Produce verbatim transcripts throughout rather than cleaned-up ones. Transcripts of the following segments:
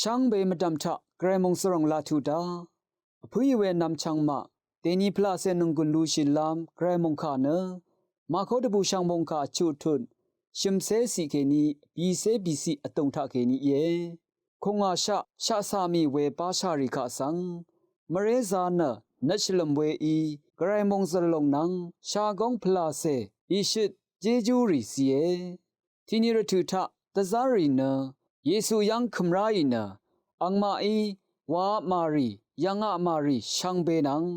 Shvngbe mvdv̀m taq Gvray mòngzv̀r lòng laq tuq dá vpǿì we nvmchvng maq dèni pvlacè nònggùn lushìlv́m Gvray mòngkà nø Màkó dvbùshv̀ng mòngkà vchuq tut shø̀mcé ciq kèní bìcé bìciq vdùng taq kèní íe. Kùngàshaq shaqcà mì we bashà rì kaq svng mvrézā nø nøt shvlø̀m weí Gvray mòngzv̀r lòng nvng shagóng pvlacè ìshøt jéjúrì zìe. Tiqni rvtø̀ taq dvzv́rrì nø Yesu yv́ng kø̀m ráì nø angmaqí wàapmà rì, yv̀ngapmà rì shvngbe nvng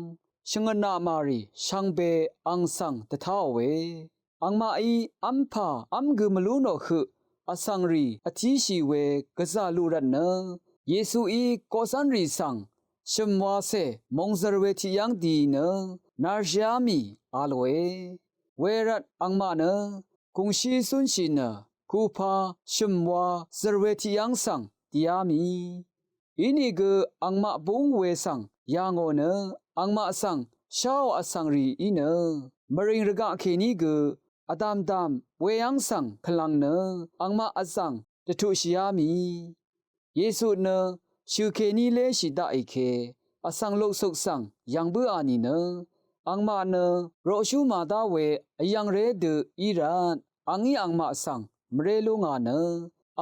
shvngøtnapmà rì shvngbe ang svng dvtáòe. Angmaqí v́mpà v́m gø mvlú nò høq vsvngrì vtíshì we gvzà luq rvtnø Yesuí koqcv́nrì svng shø̀m wacè mòngzv̀r we tiq yv́ng dìì nø nàrshìá mì a lòe. Wervt angmaq nø gùngshí zúnshì nø kupa shø̀m wa zø̀r we tiq yv́ng svng dìá mì. Inìgø angmaq búng we svng yà ngò nø angmaq svng sháò vsvngrì í nø mvrìng rvgaq kèní gø vdàmdàm weyv́ng svng kvlvng nø angmaq vzv̀ng dvtuqshìá mì. Yesu nø shø̀ kèní léshì daqì ke vsvng luksuk svng yv̀ng bǿà nìnø angmaq nø roqshú màdá we vyv̀ngré dø í rvt angí angmaq svng mvré lú ngà nø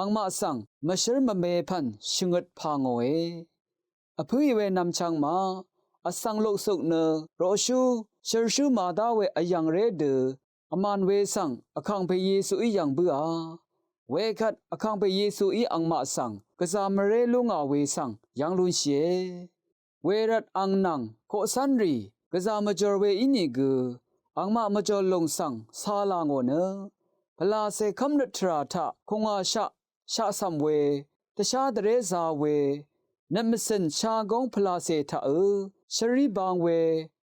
angmaq svng mvshǿr mvme pv̀n shvngøt pà ngòe. Vpǿì we nvmchvng ma vsvng luksuk nø roqshú shørshú màdá we vyv̀ngré dø vmàn we svng vkàngpè Yesuí yv̀ng bǿà. Wekvt vkàngpè Yesuí angmaq svng gvzà mvré lú ngà we svng yv́ng lúnshìe. Wervt ang nvng koqcv́nrì gvzà mvjòr we ínìgø angmaq mvjòr lùng svng cā là ngò nø pvlacè kv́mnøt tvrà taq kùngàshaq shaqcv̀m we dvshá dvré zā we nøt mvcø̀n shagóng pvlacè taqø shvrí bang we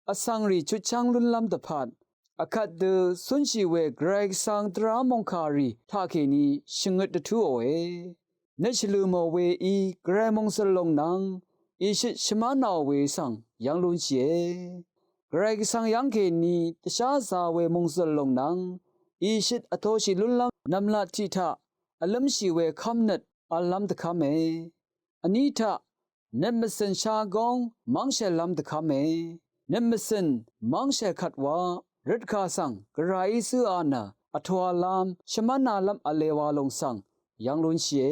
vsvngrì chutchv́ng lúnlv́m dvpvt vkvt dø cúnshì we Gvray Gvsvng dvrá mòngkàrì taqkèní shvngøt dvtúòe. Nøt shvlø̀ mò weí Gvray mòngzø̀r lòng nvng ìshøt shvmv́nàò we svng yv́ng lúnshìe. Gvray Gvsvng yv́ng kèní dvshá zā we mòngzø̀r lòng nvng ìshøt vtoshì lúnlv́m nv̀mlat tiq taq vlǿmshì we kv́mnøt v̄llv́m dvkv́me. Vní taq nøt mvcø̀n shagóng mv́ngshèllv́m dvkv́me. Nøt mvcø̀n mv́ngshèl kvt wa røtkà svng gvray í zǿà nø vtōalv́m shvmv́nalv́m v̄le wa lòng svng yv́ng lúnshìe.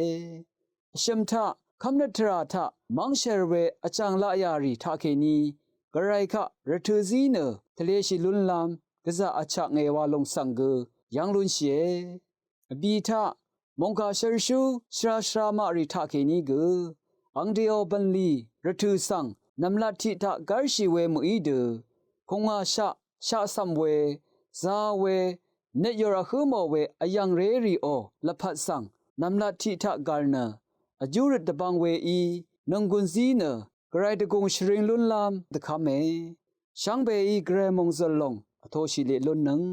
Vshø̀m taq kv́mnøt tvrà taq mv́ngshèl we vjàng laqyà rì taqkèní gvray kaq rvtø̄zí nø tvleshì lúnlv́m gvzà vchaknge wa lòng svng gø yv́ng lúnshìe. Vbì taq mòngkà shørshú shvra shvra maqrì taqkèní gø angdèò bv̀nlì rvtø̀ svng nv̀mlat tiq taq gv́rshì we mø̀í dø kùngàshaq shaqcv̀m we zā we nøtyòr vhǿ mò we vyv̀ngré rìò lvpat svng nv̀mlat tiq taq gv̀l nø vjúrøt dvbvng weí nònggùn zí nø gvray dvgùng shvring lúnlv́m dvkv́me. Shvngbeí gvray mòngzø̀l lòng vtoshì leq lúnnøng